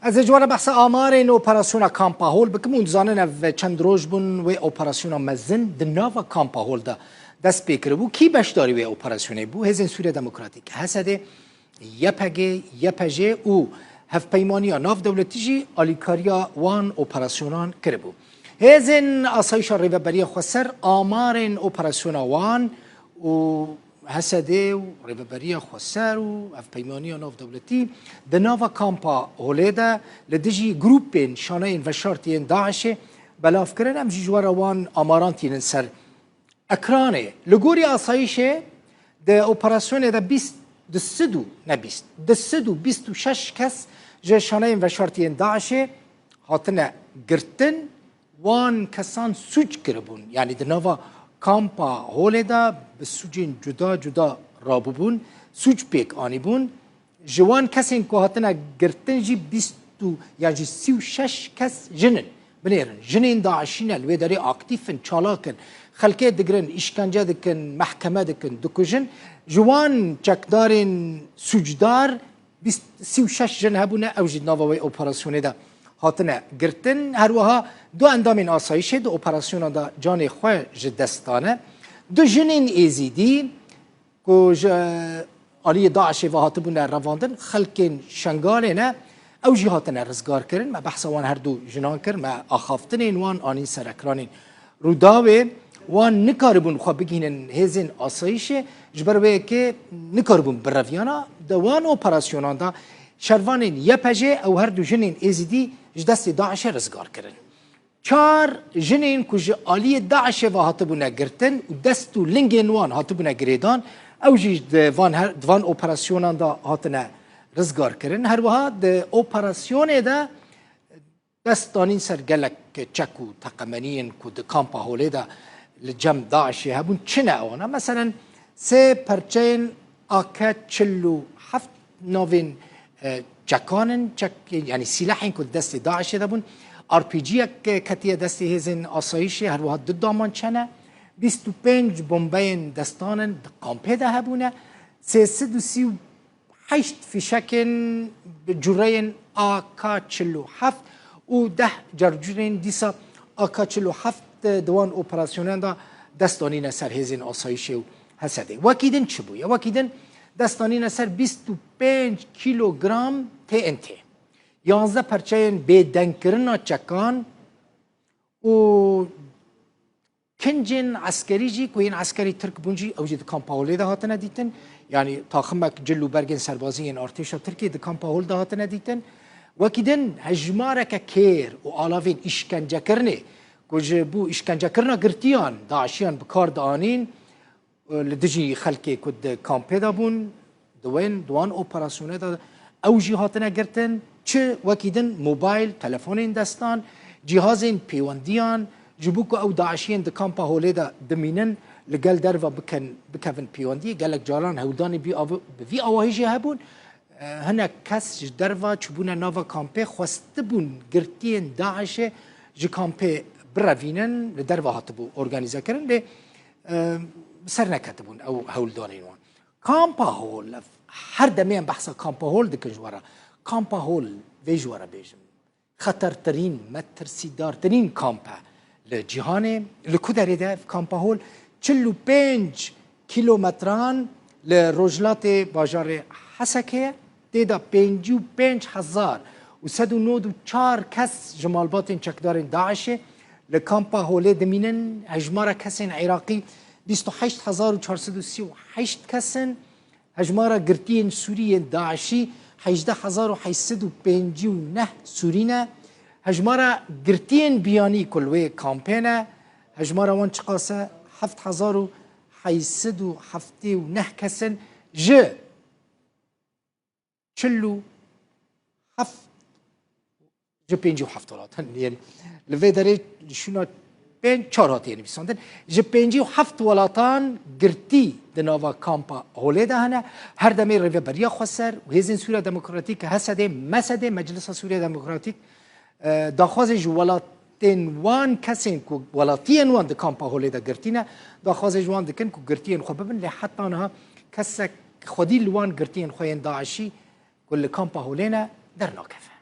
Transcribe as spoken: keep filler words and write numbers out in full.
Ez ê ji we re behsa amarên operasyona Kampa Hol bikim. Hûn dizanin ev çend roj bûn wê operasyona mezin di nava Kampa Hol de dest pê kiribû. Kî beşdarî wê operasyonê bû? Hêzên Sûriya Demokratîk, H S D, Y P G, Y P J û Hevpeymaniya Navdewletî jî alîkariya wan operasyonan kiribû. Hêzên Asayîşa Rêveberiya Xweser amarên operasyona wan û H S D û Rêveberiya Xweser û Hevpeymaniya Navdewletî di nava Kampa Holê de li dijî grûpên şaneyên veşartiyên DAIŞê belav kirin. Em jî ji we re wan amaran tînin ser ekranê. Li gorî asayîşê di operasyonê de bîst, di sed û, ne bîst, di sed û bîst û şeş kes ji şaneyên veşartiyên DAIŞê hatine girtin. Wan kesan sûc kiribûn, yanî di nava Kampa Holê de bi sûcên cuda cuda rabûbûn, sûc pêk anîbûn. Ji wan kesên ku hatine girtin jî bîst û, yan jî sî û şeş kes jin in. Binêrin, jinên DAIŞî ne, li wê derê aktîf in, çalak in, xelkê digirin, îşkence dikin, mehkeme dikin, dikujin. Ji wan çekdarên sûcdar bîst, sî û şeş jin hebûne, ew jî di nava wê operasyonê de hatine girtin. Her wiha du endamên asayîşê di operasyona de canê xwe ji dest dane. Du jinên Êzîdî ku ji aliyê DAIŞê ve hatibûne revandin, xelkên Şengalê ne, ew jî hatine rizgar kirin. Me behsa wan her du jinan kir, me axaftinên wan anîn ser ekranên Rûdawê. Wan nikaribûn xwe bigihînin hêzên asayîşê, ji ber wê yekê nikaribûn bireviyana. Di wan operasyonan de şervanên Y P G ew her du jinên Êzîdî ji destê DAIŞê rizgar kirin. Çar jinên ku ji aliyê DAIŞê ve hatibûne girtin û dest û lingên wan hatibûne girêdan, ew jî di van her, di van operasyonan de hatine rizgar kirin. Her wiha di operasyonê de dest danîn ser gelek çek û teqemeniyên ku di Kampa Holê de li cem DAIŞê hebûn. Çi ne ewana? Meselen, sê perçeyên A K çil û heft navên, e, çekan in, çek, yanî sîlehên ku di destê DAIŞê de bûn. R P G yek, e, ketiye destê hêzên asayîşê, her wiha du damançe ne. Bîst û pênc bombeyên destan in di kampê de hebûne. Sê sed û sî û heşt fîşekên bi cureyên A K çil û heft û deh carcurên dîsa A K çil û heft di wan operasyonan de dest danîne ser hêzên asayîşê û H S D'ê. Wekî din çi bûye? Wekî din dest danîne ser bîst û pênc kîlogram T N T, yanzdeh perçeyên bêdengkirina çekan û kincên eskerî jî ku yên eskerî Tirk bûn jî, ew jî di Kampa Holê de hatine dîtin. Yanî taximek cil û bergên serbazî yên artêşa Tirkiyê di Kampa Hol de hatine dîtin. Wekî din hejmareke kêr û alavên îşkencekirinê ku ji bo îşkencekirina girtiyan DAIŞiyan bi kar dianîn, li dijî xelkê ku di kampê de bûn, di wên, di wan operasyonê de ew jî hatine girtin. Çi wekî din mobayl, telefonên destan, cîhazên pêwendiyan, ji bo ku ew DAIŞiyên di Kampa Holê de dimînin, li gel derve bikin, bikevin pêwendiyê. Gelek caran hewldanê bî av-, bi vî awahî jî hebûn. E, hinek kes ji derve çûbûne nava kampê, xwestibûn girtiyên DAIŞê ji kampê birevînin, li derve hatibû organîzekirin, lê, e, ser neketibûn ew hewldanên wan. Kampa Hol, ev her demê em behsa Kampa Hol dikin ji we re. Kampa Hol, vê ji we re bêjim, xetertirîn, metirsîdartirîn kamp e li cîhanê. Li ku derê de ev Kampa Hol? Çil û pênc kîlometran li rojhilatê bajarê Hesekê ye. Tê de pêncî û pênc hezar û sed û nod û çar kes ji malbatên çekdarên DAIŞê li Kampa Holê dimînin. Hejmara kesên Iraqî bîst û heşt hezar û çar sed û sî û heşt kes in. Hejmara girtiyên Sûrî yên DAIŞî hejdeh hezar û heşt sed û pêncî û neh Sûrî ne. Hejmara girtiyên biyanî ku li wê kampê ne, hejmara wan çiqas e? Heft hezar û heşt sed û heftê û neh kes in ji çil û heft, ji pêncî û heft welatan, yanî li vê derê li şûna pênc çar hatiye nivîsandin. Ji pêncî û heft welatan girtî di nava Kampa Holê de hene. Her demê Rêveberiya Xweser û Hêzên Sûriya Demokratîk, H S D, M S D, Meclisa Sûriya Demokratîk, e, daxwazê ji welatên wan kesên ku welatiyên wan di Kampa Holê de girtî ne, daxwazê ji wan dikin ku girtiyên xwe bibin, lê heta niha kesek xwedî li wan girtiyên xwe yên DAIŞî ku li Kampa Holê ne, dernakeve.